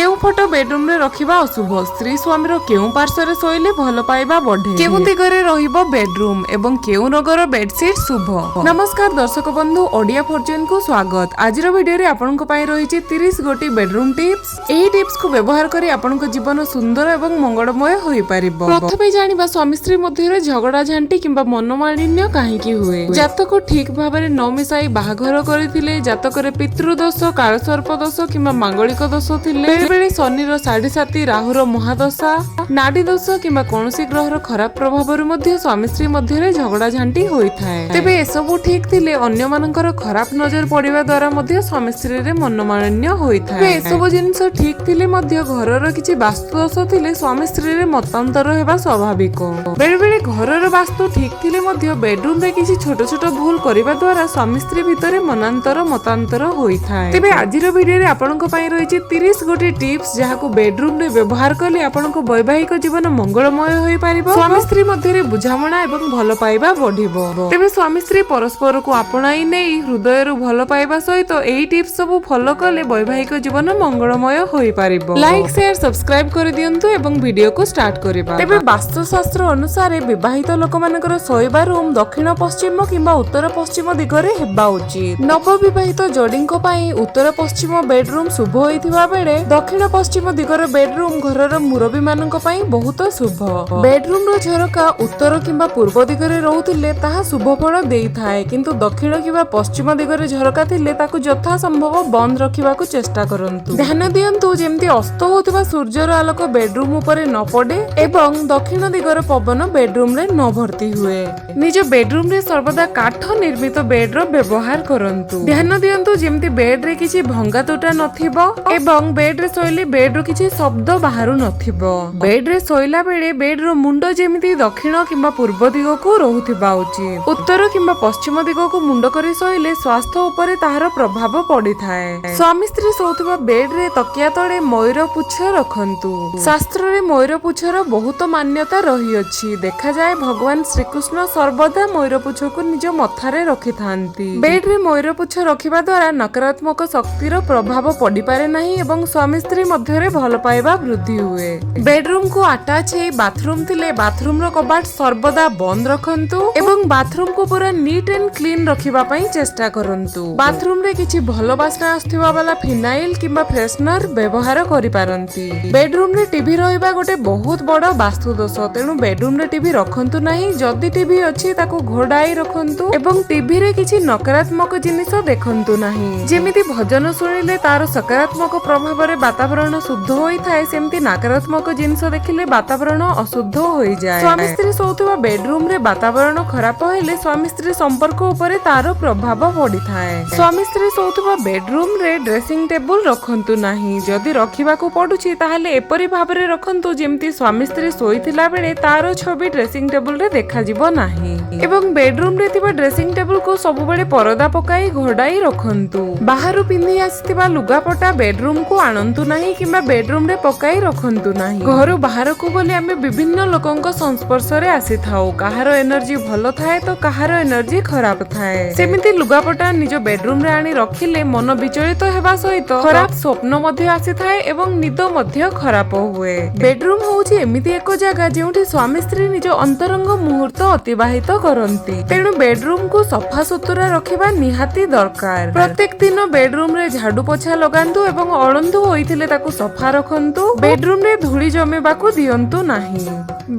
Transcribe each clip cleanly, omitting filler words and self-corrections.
କେଉଁ ଫଟୋ ବେଡରୁମରେ ରଖିବା ଅଶୁଭ? ସ୍ତ୍ରୀ ସ୍ୱାମୀର କେଉଁ ପାର୍ଶ୍ୱରେ ଶୋଇଲେ ଭଲ ପାଇବା ବଢେ? କେଉଁ ଦିଗରେ ରହିବ ବେଡରୁମ ଏବଂ କେଉଁ ରଙ୍ଗର ବେଡସିଟ୍ ଶୁଭ? ନମସ୍କାର ଦର୍ଶକ ବନ୍ଧୁ, ଓଡିଆ ଫର୍ଚୁନ କୁ ସ୍ୱାଗତ। ଆଜିର ଭିଡିଓରେ ଆପଣଙ୍କ ପାଇଁ ରହିଛି 30 ଗୋଟି ବେଡରୁମ ଟିପ୍ସ। ଏହି ଟିପ୍ସକୁ ବ୍ୟବହାର କରି ଆପଣଙ୍କ ଜୀବନ ସୁନ୍ଦର ଏବଂ ମଙ୍ଗଳମୟ ହୋଇପାରିବ। ପ୍ରଥମେ ଜାଣିବା, ସ୍ୱାମୀ ସ୍ତ୍ରୀ ମଧ୍ୟରେ ଝଗଡା ଝାଣ୍ଟି କିମ୍ବା ମନୋମାଳିନ୍ୟ କାହିଁକି ହୁଏ? ଜାତକ ଠିକ ଭାବରେ ନ ମିଶାଇ ବାହାଘର କରିଥିଲେ, ଜାତକରେ ପିତୃଦୋଷ, କାଳସର୍ପ ଦୋଷ କିମ୍ବା ମାଙ୍ଗଳିକ ଦୋଷ ଥିଲେ, ବେଳେବେଳେ ଶନିର ସାଢେ ସାତି, ରାହୁର ମହାଦଶା, ନାଡି ଦୋଷ କିମ୍ବା କୌଣସି ଗ୍ରହର ଖରାପ ପ୍ରଭାବରୁ ମଧ୍ୟ ସ୍ୱାମୀ ସ୍ତ୍ରୀ ମଧ୍ୟରେ ଝଗଡା ଝାଣ୍ଟି ହୋଇଥାଏ। ତେବେ ଏସବୁ ଠିକ ଥିଲେ ଅନ୍ୟମାନଙ୍କର ଖରାପ ନଜର ପଡିବା ଦ୍ୱାରା ମଧ୍ୟ ସ୍ୱାମୀ ସ୍ତ୍ରୀରେ ମନୋମାଳିନ୍ୟ ହୋଇଥାଏ। ତେବେ ଏସବୁ ଜିନିଷ ଠିକ ଥିଲେ ମଧ୍ୟ ଘରର କିଛି ବାସ୍ତୁ ଦୋଷ ଥିଲେ ସ୍ୱାମୀ ସ୍ତ୍ରୀରେ ମତାନ୍ତର ହେବା ସ୍ୱାଭାବିକ। ବେଳେବେଳେ ଘରର ବାସ୍ତୁ ଠିକ ଥିଲେ ମଧ୍ୟ ବେଡରୁମରେ କିଛି ଛୋଟ ଛୋଟ ଭୁଲ କରିବା ଦ୍ୱାରା ସ୍ୱାମୀ ସ୍ତ୍ରୀ ଭିତରେ ମନାନ୍ତର, ମତାନ୍ତର ହୋଇଥାଏ। ତେବେ ଆଜିର ଭିଡିଓରେ ଆପଣଙ୍କ ପାଇଁ ରହିଛି 30 ଗୋଟି ଟିପ୍ସ, ଯାହାକୁ ବେଡରୁମରେ ବ୍ୟବହାର କଲେ ଆପଣଙ୍କ ବୈବାହିକ ଜୀବନ ମଙ୍ଗଳମୟ ହୋଇପାରିବ, ସ୍ୱାମୀ ସ୍ତ୍ରୀ ମଧ୍ୟରେ ବୁଝାମଣା ଏବଂ ଭଲ ପାଇବା ବଢିବ। ତେବେ ସ୍ୱାମୀ ସ୍ତ୍ରୀ ପରସ୍ପରକୁ ଆପଣାଇ ନେଇ ହୃଦୟରୁ ଭଲ ପାଇବା ସହିତ ଏହି ଟିପ୍ସ ସବୁ ଫଲୋ କଲେ ବୈବାହିକ ଜୀବନ ମଙ୍ଗଳମୟ ହୋଇପାରିବ। ଲାଇକ୍, ସେୟାର, ସବସ୍କ୍ରାଇବ କରିଦିଅନ୍ତୁ ଏବଂ ଭିଡିଓକୁ ଷ୍ଟାର୍ଟ କରିବା। ତେବେ ବାସ୍ତୁଶାସ୍ତ୍ର ଅନୁସାରେ ବିବାହିତ ଲୋକମାନଙ୍କର ଶୋଇବା ରୁମ୍ ଦକ୍ଷିଣ ପଶ୍ଚିମ କିମ୍ବା ଉତ୍ତର ପଶ୍ଚିମ ଦିଗରେ ହେବା ଉଚିତ। ନବବିବାହିତ ଯୋଡିଙ୍କ ପାଇଁ ଉତ୍ତର ପଶ୍ଚିମ ବେଡରୁମ୍ ଶୁଭ ହୋଇଥିବା ବେଳେ ଦକ୍ଷିଣ ପଶ୍ଚିମ ଦିଗର ବେଡରୁମ୍ ଘରର ମୁରବୀ ମାନଙ୍କ ପାଇଁ ବହୁତ ଶୁଭ। ବେଡରୁମ୍ ର ଝରକା ଉତ୍ତର କିମ୍ବା ପୂର୍ବ ଦିଗରେ ରହୁଥିଲେ ତାହା ଶୁଭ ଫଳ ଦେଇଥାଏ, କିନ୍ତୁ ଦକ୍ଷିଣ କିମ୍ବା ପଶ୍ଚିମ ଦିଗରେ ଝରକା ଥିଲେ ତାକୁ ଯଥା ସମ୍ଭବ ବନ୍ଦ ରଖିବାକୁ ଚେଷ୍ଟା କରନ୍ତୁ। ଧ୍ୟାନ ଦିଅନ୍ତୁ, ଯେମିତି ଅସ୍ତ ହେଉଥିବା ସୂର୍ଯ୍ୟର ଆଲୋକ ବେଡରୁମ୍ ଉପରେ ନ ପଡେ ଏବଂ ଦକ୍ଷିଣ ଦିଗର ପବନ ବେଡରୁମ୍ ରେ ନ ଭର୍ତ୍ତି ହୁଏ। ନିଜ ବେଡରୁମ୍ ରେ ସର୍ବଦା କାଠ ନିର୍ମିତ ବେଡ୍ ର ବ୍ୟବହାର କରନ୍ତୁ। ଧ୍ୟାନ ଦିଅନ୍ତୁ, ଯେମିତି ବେଡ୍ ରେ କିଛି ଭଙ୍ଗା ତୁଟା ନଥିବ ଏବଂ ବେଡ୍ ରେ ଶୋଇଲେ ବେଡ୍ ରୁ କିଛି ଶବ୍ଦ ବାହାରୁ ନଥିବ। ବେଡ୍ ରେ ଶୋଇଲା ବେଳେ ବେଡ୍ ର ମୁଣ୍ଡ ଯେମିତି ଦକ୍ଷିଣ କିମ୍ବା ପୂର୍ବ ଦିଗକୁ ରହୁଥିବା ଉଚିତ। ଉତ୍ତର କିମ୍ବା ପଶ୍ଚିମ ଦିଗକୁ ମୁଣ୍ଡ କରି ଶୋଇଲେ ସ୍ୱାସ୍ଥ୍ୟ ଉପରେ ତାହାର ପ୍ରଭାବ ପଡିଥାଏ। ସ୍ୱାମୀ ସ୍ତ୍ରୀ ଶୋଉଥିବା ବେଡ୍ ରେ ତକିଆ ତଳେ ମୟୂର ପୁଚ୍ଛ ରଖନ୍ତୁ। ଶାସ୍ତ୍ରରେ ମୟୂର ପୁଚ୍ଛର ବହୁତ ମାନ୍ୟତା ରହିଅଛି। ଦେଖାଯାଏ, ଭଗବାନ ଶ୍ରୀକୃଷ୍ଣ ସର୍ବଦା ମୟୂର ପୁଚ୍ଛକୁ ନିଜ ମଥାରେ ରଖିଥାନ୍ତି। ବେଡ୍ ରେ ମୟୂର ପୁଚ୍ଛ ରଖିବା ଦ୍ୱାରା ନକାରାତ୍ମକ ଶକ୍ତିର ପ୍ରଭାବ ପଡିପାରେ ନାହିଁ ଏବଂ ସ୍ୱାମୀ ସ୍ତ୍ରୀ ମଧ୍ୟରେ ଭଲ ପାଇବା ବୃଦ୍ଧି ହୁଏ। ବେଡରୁମ କୁ ଆଟାଚ ହେଇ ବାଥରୁମ ଥିଲେ ବାଥରୁମ ର କବାଟ ସର୍ବଦା ବନ୍ଦ ରଖନ୍ତୁ ଏବଂ ବାଥରୁମ କୁ ପୁରା ନିଟ୍ ଆଣ୍ଡ କ୍ଲିନ ରଖିବା ପାଇଁ ଚେଷ୍ଟା କରନ୍ତୁ। ବାଥରୁମ ରେ କିଛି ଭଲ ବାସ୍ନା ଆସୁଥିବା ବାଲା ଫିନାଇଲ କିମ୍ବା ଫ୍ରେଶନର ବ୍ୟବହାର କରିପାରନ୍ତି। ବେଡରୁମ ରେ ଟିଭି ରହିବା ଗୋଟେ ବହୁତ ବଡ ବାସ୍ତୁ ଦୋଷ। ତେଣୁ ବେଡରୁମ ରେ ଟିଭି ରଖନ୍ତୁ ନାହିଁ। ଯଦି ଟିଭି ଅଛି, ତାକୁ ଘୋଡାଇ ରଖନ୍ତୁ ଏବଂ ଟିଭିରେ କିଛି ନକାରାତ୍ମକ ଜିନିଷ ଦେଖନ୍ତୁ ନାହିଁ। ଯେମିତି ଭଜନ ଶୁଣିଲେ ତାର ସକାରାତ୍ମକ ପ୍ରଭାବରେ ବାତାବରଣ ଶୁଦ୍ଧ ହୋଇଥାଏ, ସେମିତି ନକାରାତ୍ମକ ଜିନିଷ ଦେଖିଲେ ବାତାବରଣ ଅଶୁଦ୍ଧ ହୋଇଯାଏ। ସ୍ୱାମୀ ସ୍ତ୍ରୀ ଶୋଉଥିବା ବେଡରୁମ ରେ ବାତାବରଣ ଖରାପ ହେଲେ ସ୍ୱାମୀ ସ୍ତ୍ରୀ ସମ୍ପର୍କ ଉପରେ ତାର ପ୍ରଭାବ ପଡିଥାଏ। ସ୍ୱାମୀ ସ୍ତ୍ରୀ ଶୋଉଥିବା ବେଡରୁମ ରେ ଡ୍ରେସିଂ ଟେବୁଲ ରଖନ୍ତୁ ନାହିଁ। ଯଦି ରଖିବାକୁ ପଡୁଛି, ତାହେଲେ ଏପରି ଭାବରେ ରଖନ୍ତୁ, ଯେମିତି ସ୍ୱାମୀ ସ୍ତ୍ରୀ ଶୋଇଥିଲା ବେଳେ ତାର ଛବି ଡ୍ରେସିଂ ଟେବୁଲରେ ଦେଖାଯିବ ନାହିଁ ଏବଂ ବେଡରୁମ ରେ ଥିବା ଡ୍ରେସିଂ ଟେବୁଲକୁ ସବୁବେଳେ ପରଦା ପକାଇ ଘୋଡାଇ ରଖନ୍ତୁ। ବାହାରୁ ପିନ୍ଧି ଆସିଥିବା ଲୁଗାପଟା ବେଡରୁମ କୁ ଆଣନ୍ତୁ ନାହିଁ କିମ୍ବା ବେଡରୁମ ରେ ପକାଇ ରଖନ୍ତୁ ନାହିଁ। ଘରୁ ବାହାରକୁ ଗଲେ ଆମେ ବିଭିନ୍ନ ଲୋକଙ୍କ ସଂସ୍ପର୍ଶରେ ଆସିଥାଉ। କାହାର ଏନର୍ଜି ଭଲ ଥାଏ ତ କାହାର ଏନର୍ଜି ଖରାପ ଥାଏ। ସେମିତି ଲୁଗାପଟା ନିଜ ବେଡରୁମ ରେ ଆଣି ରଖିଲେ ମନ ବିଚଳିତ ହେବା ସହିତ ଖରାପ ସ୍ୱପ୍ନ ମଧ୍ୟ ଆସିଥାଏ ଏବଂ ନିଦ ମଧ୍ୟ ଖରାପ ହୁଏ। ବେଡରୁମ ହଉଛି ଏମିତି ଏକ ଜାଗା, ଯେଉଁଠି ସ୍ୱାମୀ ସ୍ତ୍ରୀ ନିଜ ଅନ୍ତରଙ୍ଗ ମୁହୂର୍ତ୍ତ ଅତିବାହିତ କରନ୍ତି। ତେଣୁ ବେଡରୁମ କୁ ସଫା ସୁତୁରା ରଖିବା ନିହାତି ଦରକାର। ପ୍ରତ୍ୟେକ ଦିନ ବେଡରୁମ ରେ ଝାଡୁ ପୋଛା ଲଗାନ୍ତୁ ଏବଂ ଅଳନ୍ଧୁ ହୋଇଥିଲେ ତାକୁ ସଫା ରଖନ୍ତୁ। ବେଡରୁମ ରେ ଧୂଳି ଜମିବାକୁ ଦିଅନ୍ତୁ ନାହିଁ।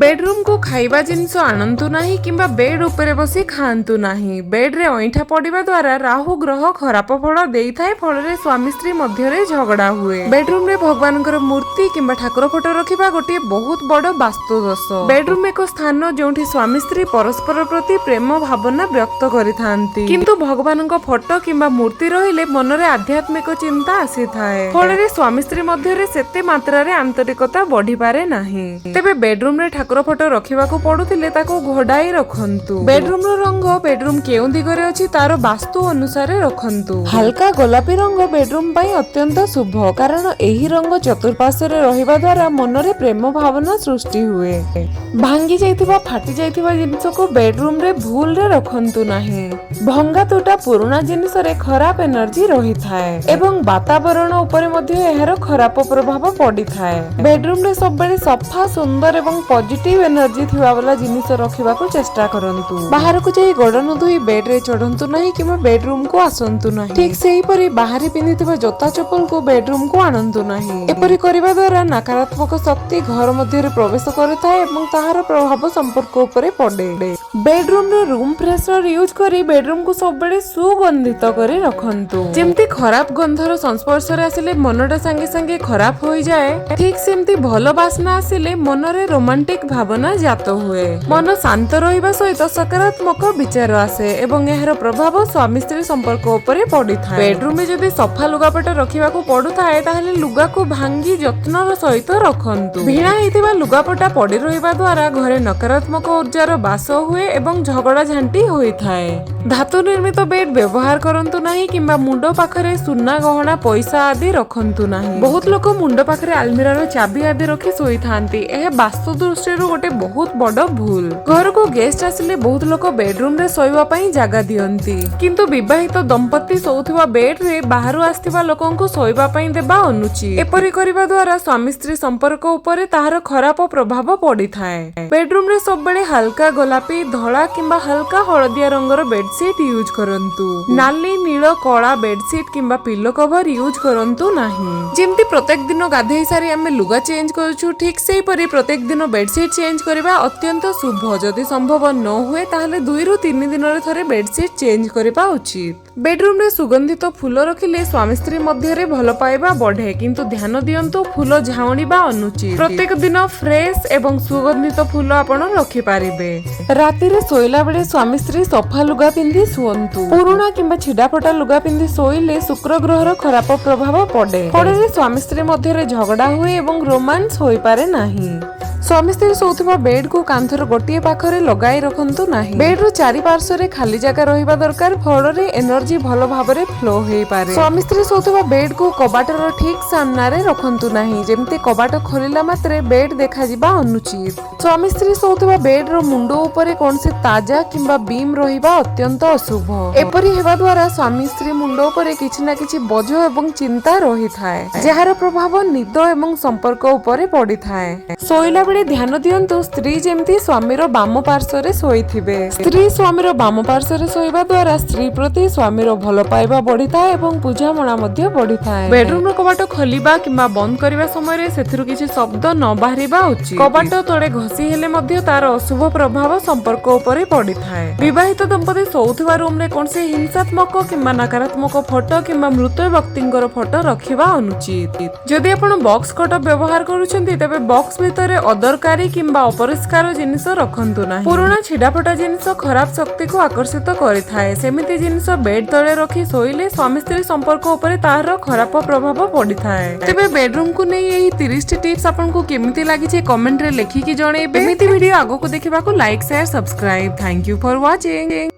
ବେଡରୁମ କୁ ଖାଇବା ଜିନିଷ ଆଣନ୍ତୁ ନାହିଁ କିମ୍ବା ବେଡ୍ ଉପରେ ବସି ଖାଆନ୍ତୁ ନାହିଁ। ବେଡ୍ ରେ ଅଇଁଠା ପଡିବା ଦ୍ୱାରା ରାହୁ ଗ୍ରହ ଖରାପ ଫଳ ଦେଇଥାଏ, ଫଳରେ ସ୍ୱାମୀ ସ୍ତ୍ରୀ ମଧ୍ୟରେ ଝଗଡା ହୁଏ। ବେଡରୁମ ରେ ଭଗବାନଙ୍କର ମୂର୍ତ୍ତି କିମ୍ବା ଠାକୁର ଫଟୋ ରଖିବା ଗୋଟିଏ ବହୁତ ବଡ ବାସ୍ତୁ ଦୋଷ। ବେଡରୁମ ଏକ ସ୍ଥାନ, ଯେଉଁଠି ସ୍ୱାମୀ ସ୍ତ୍ରୀ ପରସ୍ପର ପ୍ରତି ପ୍ରେମ ଭାବନା ବ୍ୟକ୍ତ କରିଥାନ୍ତି, କିନ୍ତୁ ଭଗବାନଙ୍କ ଫଟୋ କିମ୍ବା ମୂର୍ତ୍ତି ରହିଲେ ମନରେ ଆଧ୍ୟାତ୍ମିକ ଚିନ୍ତା ଆସିଥାଏ, ଫଳରେ ସ୍ୱାମୀ ସ୍ତ୍ରୀ ମଧ୍ୟରେ ସେତେ ମାତ୍ରାରେ ଆନ୍ତରିକତା ବଢିପାରେ ନାହିଁ। ତେବେ ବେଡରୁମ ରେ ଠାକୁର ଫଟୋ ରଖିବାକୁ ପଡୁଥିଲେ ତାକୁ ଘୋଡାଇ ରଖନ୍ତୁ। ବେଡରୁମ ର ରଙ୍ଗ ବେଡରୁମ କେଉଁ ଦିଗରେ ଅଛି ତାର ବାସ୍ତୁ ଅନୁସାରେ ରଖନ୍ତୁ। ହାଲକା ଗୋଲାପୀ ରଙ୍ଗ ବେଡରୁମ ପାଇଁ ଅତ୍ୟନ୍ତ ଶୁଭ, କାରଣ ଏହି ରଙ୍ଗ ଚତୁଃପାର୍ଶ୍ୱରେ ରହିବା ଦ୍ୱାରା ମନରେ ପ୍ରେମ ଭାବନା ସୃଷ୍ଟି ହୁଏ। ଭାଙ୍ଗି ଯାଇଥିବା, ଫାଟି ଯାଇଥିବା ଜିନିଷକୁ ବେଡରୁମରେ ଭୁଲରେ ରଖନ୍ତୁ ନାହିଁ। ଭଙ୍ଗା ତୁଟା ପୁରୁଣା ଜିନିଷରେ ଖରାପ ଏନର୍ଜି ରହିଥାଏ ଏବଂ ବାତାବରଣ ଉପରେ ମଧ୍ୟ ଏହାର ଖରାପ ପ୍ରଭାବ ପଡିଥାଏ। ବେଡରୁମରେ ସବୁବେଳେ ସଫା, ସୁନ୍ଦର ଏବଂ ପଜିଟିଭ ଏନର୍ଜି ଥିବା ବାଲା ଜିନିଷ ରଖିବାକୁ ଚେଷ୍ଟା କରନ୍ତୁ। ବାହାରକୁ ଯାଇ ଗୋଡ ନ ଧୋଇ ବେଡରେ ଚଢନ୍ତୁ ନାହିଁ କିମ୍ବା ବେଡରୁମକୁ ଆସନ୍ତୁ ନାହିଁ। ଠିକ ସେହିପରି ବାହାରେ ପିନ୍ଧିଥିବା ଜୋତା ଚପଲକୁ ବେଡରୁମକୁ ଆଣନ୍ତୁ ନାହିଁ। ଏପରି କରିବା ଦ୍ୱାରା ନକାରାତ୍ମକ ଶକ୍ତି ଘର ମଧ୍ୟରେ ପ୍ରବେଶ କରିଥାଏ ଏବଂ ତାହାର ପ୍ରଭାବ ସମ୍ପର୍କ ଉପରେ ପଡେ। ବେଡରୁମରେ ରୁମ ଫ୍ରେଶନର ୟୁଜ କରି ବେଡରୁମକୁ ସବୁବେଳେ ସୁଗନ୍ଧିତ କରି ରଖନ୍ତୁ। ଯେମିତି ଖରାପ ଗନ୍ଧର ସଂସ୍ପର୍ଶରେ ଆସିଲେ ମନଟା ସାଙ୍ଗେ ସାଙ୍ଗେ ଖରାପ ହୋଇଯାଏ, ଠିକ ସେମିତି ଭଲ ବାସ୍ନା ଆସିଲେ ମନରେ ରୋମାଣ୍ଟିକ ଭାବନା ଜାତ ହୁଏ। ମନ ଶାନ୍ତ ରହିବା ସହିତ ସକାରାତ୍ମକ ବିଚାର ଆସେ ଏବଂ ଏହାର ପ୍ରଭାବ ସ୍ୱାମୀ ସ୍ତ୍ରୀ ସମ୍ପର୍କ ଉପରେ ପଡିଥାଏ। ବେଡରୁମରେ ଯଦି ସଫା ଲୁଗାପଟା ରଖିବାକୁ ପଡୁଥାଏ, ତାହେଲେ ଲୁଗାକୁ ଭାଙ୍ଗି ଯତ୍ନର ସହିତ ରଖନ୍ତୁ। ଭିଣା ହେଇଥିବା ଲୁଗାପଟା ପଡି ରହିବା ଦ୍ୱାରା ଘରେ ନକାରାତ୍ମକ ଉର୍ଜାର ବାସ ହୁଏ ଏବଂ ଝଗଡା ଝାଣ୍ଟି ହୋଇଥାଏ। ଧାତୁ ନିର୍ମିତ ବେଡ୍ ବ୍ୟବହାର କରନ୍ତୁ ନାହିଁ କିମ୍ବା ମୁଣ୍ଡ ପାଖରେ ସୁନା ଗହଣା, ପଇସା ଆଦି ରଖନ୍ତୁ ନାହିଁ। ବହୁତ ଲୋକ ମୁଣ୍ଡ ପାଖରେ ଆଲମିରାର ଚାବି ଆଦି ରଖି ଶୋଇଥାନ୍ତି। ଏହା ବାସ୍ତୁ ଦୃଷ୍ଟିରୁ ଗୋଟେ ବହୁତ ବଡ ଭୁଲ। ଘରକୁ ଗେଷ୍ଟ ଆସିଲେ ବହୁତ ଲୋକ ବେଡରୁମରେ ଶୋଇବା ପାଇଁ ଜାଗା ଦିଅନ୍ତି, କିନ୍ତୁ ବିବାହିତ ଦମ୍ପତି ଶୋଉଥିବା ବେଡରେ ବାହାରୁ ଆସିଥିବା ଲୋକଙ୍କୁ ଶୋଇବା ପାଇଁ ଦେବା ଅନୁଚିତ। ଏପରି କରିବା ଦ୍ୱାରା ସ୍ୱାମୀ ସ୍ତ୍ରୀ ସମ୍ପର୍କ ଉପରେ ତାହାର ଖରାପ ପ୍ରଭାବ ପଡିଥାଏ। ବେଡରୁମରେ ସବୁବେଳେ ହାଲକା ଗୋଲାପୀ, ଧଳା କିମ୍ବା ହାଲକା ହଳଦିଆ ରଙ୍ଗର ବେଡସିଟ୍ ୟୁଜ କରନ୍ତୁ। ନାଲି, ନୀଳ, କଳା ବେଡସିଟ୍ କିମ୍ବା ପିଲୋ କଭର ୟୁଜ କରନ୍ତୁ ନାହିଁ। ଯେମିତି ପ୍ରତ୍ୟେକ ଦିନ ଗାଧେଇ ସାରି ଆମେ ଲୁଗା ଚେଞ୍ଜ କରୁଛୁ, ଠିକ ସେହିପରି ପ୍ରତ୍ୟେକ ଦିନ ବେଡସିଟ୍ ଚେଞ୍ଜ କରିବା ଅତ୍ୟନ୍ତ ଶୁଭ। ଯଦି ସମ୍ଭବ ନ ହୁଏ, ତାହେଲେ 2ରୁ 3 ଦିନରେ ଥରେ ବେଡସିଟ୍ ଚେଞ୍ଜ କରିବା ଉଚିତ। ବେଡରୁମରେ ସୁଗନ୍ଧିତ ଫୁଲ ରଖିଲେ ସ୍ୱାମୀ ସ୍ତ୍ରୀ ମଧ୍ୟରେ ଭଲ ପାଇବା ବଢେ, କିନ୍ତୁ ଧ୍ୟାନ ଦିଅନ୍ତୁ, ଫୁଲ ଝାଉଁଳିବା ଅନୁଚିତ। ପ୍ରତ୍ୟେକ ଦିନ ଫ୍ରେଶ ଏବଂ ସୁଗନ୍ଧିତ ଫୁଲ ଆପଣ ରଖିପାରିବେ। ରାତିରେ ଶୋଇଲା ବେଳେ ସ୍ୱାମୀ ସ୍ତ୍ରୀ ସଫା ଲୁଗା ପିନ୍ଧି ଶୁଅନ୍ତୁ। ପୁରୁଣା କିମ୍ବା ଛିଡା ଫଟା ଲୁଗା ପିନ୍ଧି ଶୋଇଲେ ଶୁକ୍ର ଗ୍ରହର ଖରାପ ପ୍ରଭାବ ପଡେ। ଫଳରେ ସ୍ୱାମୀ ସ୍ତ୍ରୀ ମଧ୍ୟରେ ଝଗଡା ହୁଏ ଏବଂ ରୋମାନ୍ସ ହୋଇପାରେ ନାହିଁ। ସ୍ୱାମୀ ସ୍ତ୍ରୀ ଶୋଉଥିବା ବେଡକୁ କାନ୍ଥର ଗୋଟିଏ ପାଖରେ ଲଗାଇ ରଖନ୍ତୁ ନାହିଁ। ବେଡର ଚାରି ପାର୍ଶ୍ୱରେ ଖାଲି ଜାଗା ରହିବା ଦରକାର, ଫଳରେ ଏନର୍ଜି ଭଲ ଭାବରେ ଫ୍ଲୋ ହେଇପାରେ। ସ୍ୱାମୀ ସ୍ତ୍ରୀ ଶୋଉଥିବା ବେଡକୁ କବାଟର ଠିକ ସାମ୍ନାରେ ରଖନ୍ତୁ ନାହିଁ। ଯେମିତି କବାଟ ଖୋଲିଲା ମାତ୍ରେ ବେଡ ଦେଖାଯିବା ଅନୁଚିତ। ସ୍ୱାମୀ ସ୍ତ୍ରୀ ଶୋଉଥିବା ବେଡର ମୁଣ୍ଡ ଉପରେ କୌଣସି ତାଜା କିମ୍ବା ବିମ୍ ରହିବା ଅତ୍ୟନ୍ତ ଅଶୁଭ। ଏପରି ହେବା ଦ୍ୱାରା ସ୍ୱାମୀ ସ୍ତ୍ରୀ ମୁଣ୍ଡ ଉପରେ କିଛି ନା କିଛି ବୋଝ ଏବଂ ଚିନ୍ତା ରହିଥାଏ, ଯାହାର ପ୍ରଭାବ ନିଦ ଏବଂ ସମ୍ପର୍କ ଉପରେ ପଡିଥାଏ। ଶୋଇଲା ବେଳେ ଧ୍ୟାନ ଦିଅନ୍ତୁ, ସ୍ତ୍ରୀ ଯେମିତି ସ୍ୱାମୀର ବାମ ପାର୍ଶ୍ୱରେ ଶୋଇଥିବେ। ସ୍ତ୍ରୀ ସ୍ୱାମୀର ବାମ ପାର୍ଶ୍ୱରେ ଶୋଇବା ଦ୍ୱାରା ସ୍ତ୍ରୀ ପ୍ରତି ସ୍ୱାମୀର ଭଲ ପାଇବା ବଢିଥାଏ ଏବଂ ବୁଝାମଣା ମଧ୍ୟ ବଢିଥାଏ। ବେଡରୁମର କବାଟ ଖୋଲିବା କିମ୍ବା ବନ୍ଦ କରିବା ସମୟରେ ସେଥିରୁ କିଛି ଶବ୍ଦ ନ ବାହାରିବା ଉଚିତ। କବାଟ ତଳେ ଘଷି ହେଲେ ମଧ୍ୟ ତାର ଅଶୁଭ ପ୍ରଭାବ ସମ୍ପର୍କ ଉପରେ ପଡିଥାଏ। ବିବାହିତ ଦମ୍ପତି ଶୋଉଥିବା ରୁମରେ କୌଣସି ହିଂସାତ୍ମକ କିମ୍ବା ନକାରାତ୍ମକ ଫଟୋ କିମ୍ବା ମୃତ ବ୍ୟକ୍ତିଙ୍କର ଫଟୋ ରଖିବା ଅନୁଚିତ। ଯଦି ଆପଣ ବକ୍ସ ଖଟ ବ୍ୟବହାର କରୁଛନ୍ତି, ତେବେ ବକ୍ସ ଭିତରେ ଅଦରକାରୀ କିମ୍ବା ଅପରିଷ୍କାର ଜିନିଷ ରଖନ୍ତୁ ନାହିଁ। ପୁରୁଣା ଛିଡାଫଟା ଜିନିଷ ଖରାପ ଶକ୍ତିକୁ ଆକର୍ଷିତ କରିଥାଏ। ସେମିତି ଜିନିଷ ବେଡ୍ ତଳେ ରଖି ଶୋଇଲେ ସ୍ୱାମୀ ସ୍ତ୍ରୀ ସମ୍ପର୍କ ଉପରେ ତାହାର ଖରାପ ପ୍ରଭାବ ପଡିଥାଏ। ତେବେ ବେଡରୁମକୁ ନେଇ ଏହି 30ଟି ଟିପ୍ସ ଆପଣଙ୍କୁ କେମିତି ଲାଗିଛି, କମେଣ୍ଟରେ ଲେଖିକି ଜଣେଇବେ। ଏମିତି ଭିଡିଓ ଆଗକୁ ଦେଖିବାକୁ like, share, subscribe. Thank you for watching.